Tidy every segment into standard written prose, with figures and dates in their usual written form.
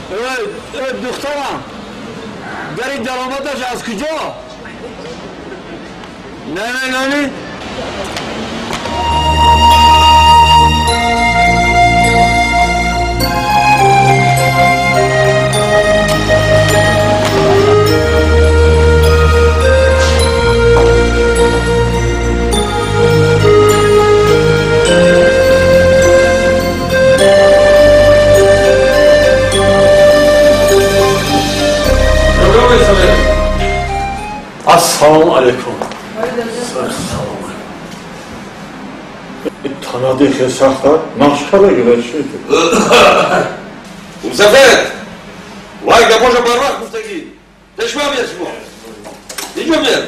Духтарам, дари даромадаш аз куҷо? Не, не, не, не. Ассалому алайкум. Танади хел сахта нақш кара шуд. Мусафед! Вай гапоша барвақт гуфтагӣ. Тешма биё шумо. Инҷо биё.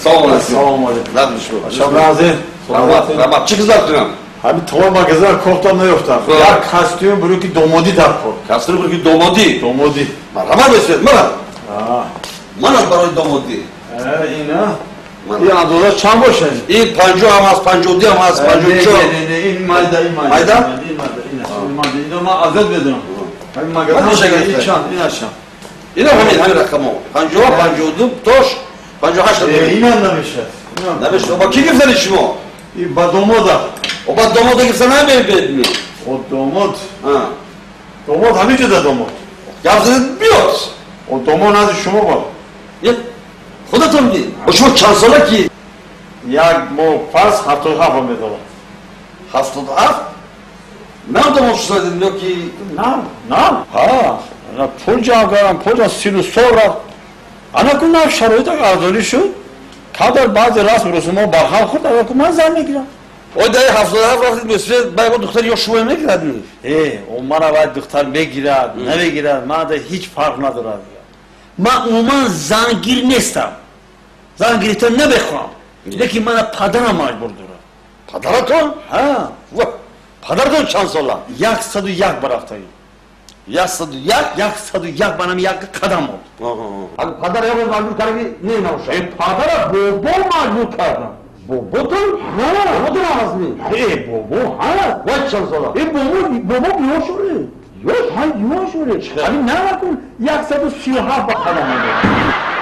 Салом алайкум. Салом алайкум. Нағз шумо. Шабназир. Раҳмат, раҳмат. Чӣ хизмат кунам? Ҳамин товар магазин кофтам наёфтам. Як костюм буруки домодӣ дар кор. Костюм буруки домодӣ? Домодӣ. Марҳамат бошед, мана. Мана барои домодӣ. Ина. Ин андоза чанд бошад? Ин 50 ҳам ҳаст, 52 ҳам ҳаст, 54. Не, не, ин майда, ин майда. Майда? Ин майда, ин майда. Ино ман азад медонам. Ҳамин магазин ин чанд, ин чанд. Ино ҳамин рақамҳо. 50, 52, тош 58. Инам намешад. Намешад. Ба ки гирифтани шумо? Ин ба домода. О, ба домода гирифта намебедми? О, домод. Домод ҳамин ҷода домод. Гап задед биёд. О, домод назди шумо бод. Худатон би. О, шумо чанд сола ки? Як моҳ пас 77 медорам. 77? Нам домод шудадед ё ки? Нам, нам. Ҳа, ана пул ҷамъ кардам, пул ҷамъ сину сол рафт. Ана ку нав шароит арзонӣ шуд. Кадар баъзе расму русумҳо барҳам хӯрд, ана ку ман зан мегирам. Ой, даи 77 рафтед мусфед, ба ягон духтар ё шумо мегирад? О, мана вай духтар мегирад, намегирад, ман ҳеҷ фарқ надорад. Ман умуман зангир нестам. Зан гирифта намехоҳам. Лекин мана падарам маҷбур дорад. Падаратон? Ҳа. Падаратон чанд сола? 101 барафтагӣ. 101? 101 манам як қадам буд. Падар ягон маҷбур кардаги не набошад? Падара бобо маҷбур кардам. Боботон? Ҳа. Боботон ҳам ҳастми? Бобо, ҳа. Вай чанд сола? Бобо, бобо ёш шуд. Ёш, ҳа, ёш шуд. Ҳамин навакун 137 ба қадам омад.